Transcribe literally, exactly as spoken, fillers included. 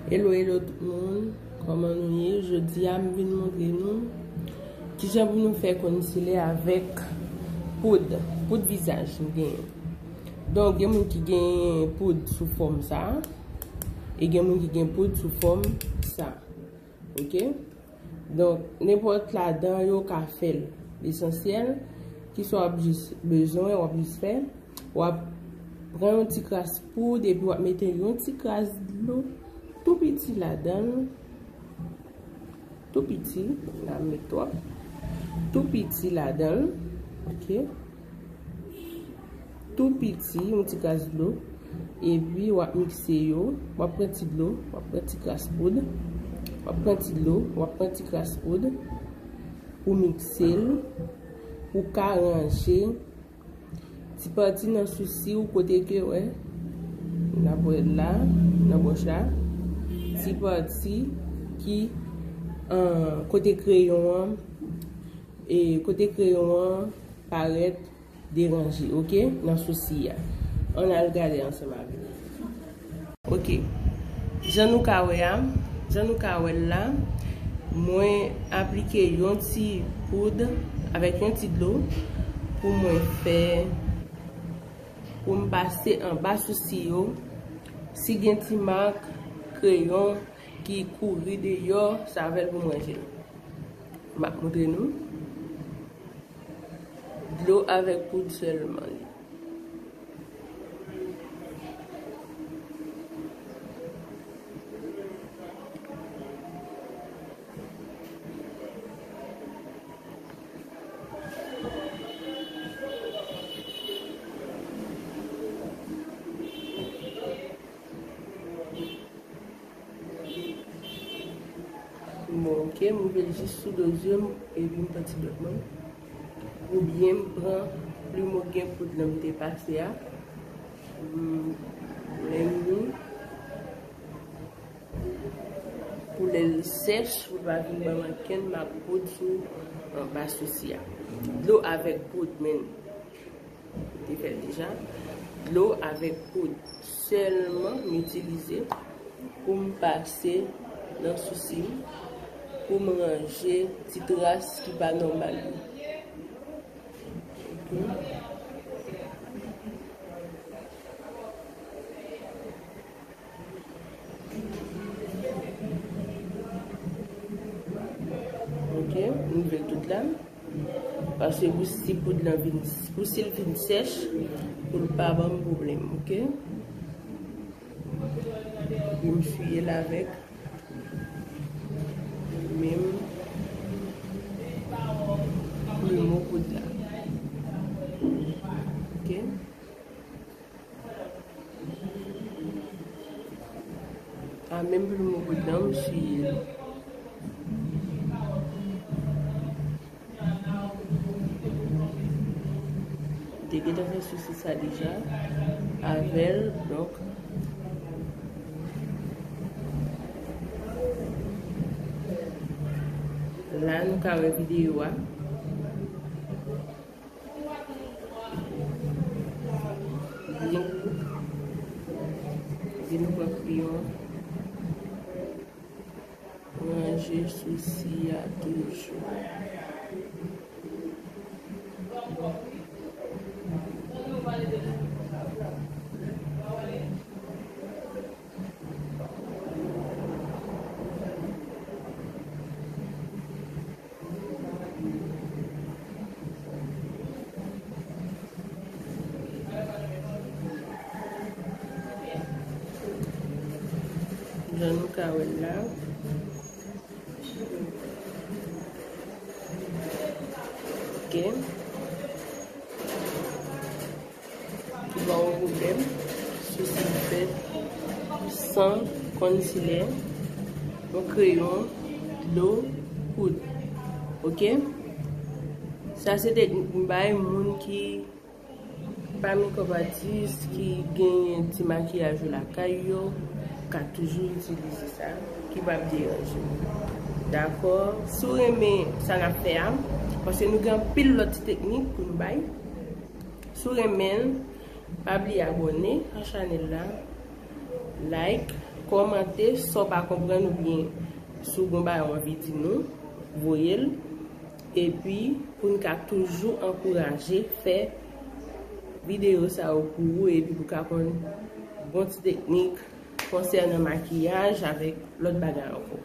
Hello, hello tout moun, kòman nou ye? Jodi a m vin montre nou kijan pou nou fè konsilè avèk poud, poud vizaj nou genyen. Donk, gen moun ki gen poud sou fòm sa, e gen moun ki gen poud sou fòm sa. Ok? Donk, nenpòt ladan yo ka fè l. Lesansyèl, kisa w ap jis bezwen, w ap jis fè, w ap pran yon ti kras poud epi w ap mete yon ti kras dlo tou piti ladan l. Tou piti, la m met twòp. Tou piti ladan l. Ok? Tou piti, yon ti kras dlo. Epi w ap mikse yo. W ap pran ti dlo, w ap pran ti kras poud. W ap pran ti dlo, w ap pran ti kras poud. Pou mikse l, pou ka ranje ti pati nan sousi w kote ke, wè, n ap wè la, nan bòch la. Ti pati ki, an, kote kreyon an, e kote kreyon an parèt deranje, ok, nan sousi a. Ann al gade ansanm avè m. Ok. Jan nou ka wè a, jan nou ka wè l la, mwen aplike yon ti poud avèk yon ti dlo pou mwen fè, pou m pase anba sousi yo. Si gen ti mak kreyon ki kouri deyò, sa avè l pou m ranje l. M ap montre nou. Dlo avèk poud sèlman li. Bon, ok, m rive jis sou do zye m, epi m pran ti dòt mwen. Oubyen m pran plim ou gen poud lan m te pase a. M, lè m ni, pou lè l sèch, pou l pa vin ban m ankenn mak poud sou, anba sousi a. Dlo avèk poud, men. M te fè l deja. Dlo avèk poud sèlman m itilize pou m pase nan sousi m, pou m ranje ti tras ki pa nòmal yo. Ok. Ok, m leve l tout la. Paske pou si poud lan vin, pou si l vin sèch, pou l pa ban m pwoblèm, ok? Epi m siye l avèk menm plim ou poud la. Ok? A menm plim ou poud lan, m siye l. M te gentan fè sousi sa deja avè l, donk, la nou ka wè videyo a. Vin, vin pran kreyon. Ranje sousi a toujou. Jan nou ka wè l la. Ok. Ki ba w pwoblèm, sousi m fèt san konsile, yon kreyon, dlo, poud. Ok? Sa se teknik m bay moun ki pa mekòp atis, ki genyen ti makiyaj yo lakay yo, ka toujou itilize sa, ki p ap deranje w. Dakò? Si w renmen sa n ap fè a, paske nou gen anpil lòt ti teknik pou nou bay. Si w renmen l, pa bliye abòne a chanèl la, like, Kòmante sa w pa konprann oubyen si w gen yon bagay w anvi di nou, voye l. Epi pou n ka toujou ankouraje fè videyo sa yo pou ou epi pou w ka konn bon ti teknik konsènan makiyaj avèk lòt bagay ankò.